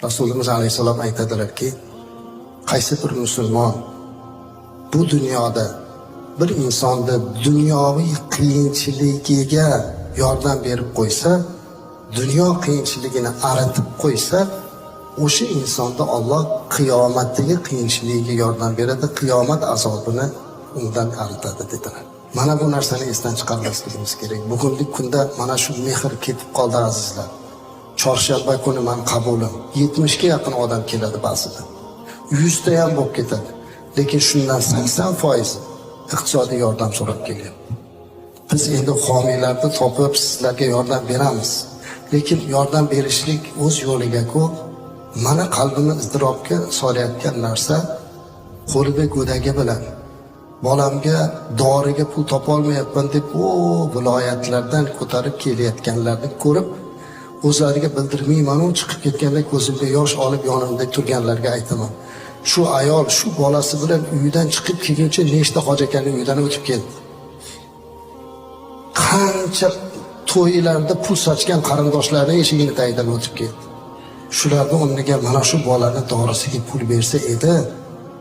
Rasulimiz alayhissalom aytadilarki, qaysi bir musulmon bu dunyoda bir insonni dunyoviy qiyinchiligiga yordam berib qo'ysa, dunyo qiyinchiligini aritib qo'ysa, o'sha insonda Olloh qiyomatdagi qiyinchiligiga yordam beradi, qiyomat azobini undan aritadi, dedilar. Mana bu narsani esdan chiqarmasligimiz kerak. Bugungi kunda mana shu mehr ketib qoldi, azizlar. Chorshanba kuni man qabulim, 70 ga yaqin odam keladi, ba'zida 100 ta ham bo'lib ketadi, lekin shundan 80% iqtisodiy yordam so'rab kelyapti. Biz endi homiylarni topib, sizlarga yordam beramiz, lekin yordam berishlik o'z yo'liga-ku. Mana, qalbimni iztirobga solayotgan narsa, qo'lida go'dagi bilan bolamga doriga pul topolmayapman deb o viloyatlardan ko'tarib kelayotganlarni ko'rib, o'zlariga bildirmaymanu, chiqib ketganda ko'zimga yosh olib, yonimda turganlarga aytaman: shu ayol shu bolasi bilan uyidan chiqib kelguncha nechta hoji akani uyidan o'tib keldi, qancha to'ylarda pul sochgan qarindoshlarni eshigini tagidan o'tib ketdi. Shularni o'rniga mana shu bolani dorisiga pul bersa edi,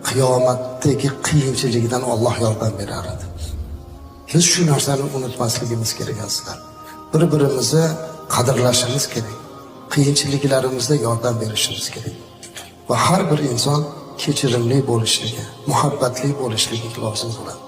qiyomatdagi qiyinchiligidan Olloh yordam berar edi. Biz shu narsani unutmasligimiz kerak, azizlar. Bir birimizni qadrlashimiz kerak, qiyinchiliklarimizda yordam berishimiz kerak va har bir inson kechirimli bo'lishligi, muhabbatli bo'lishligi lozim bo'ladi.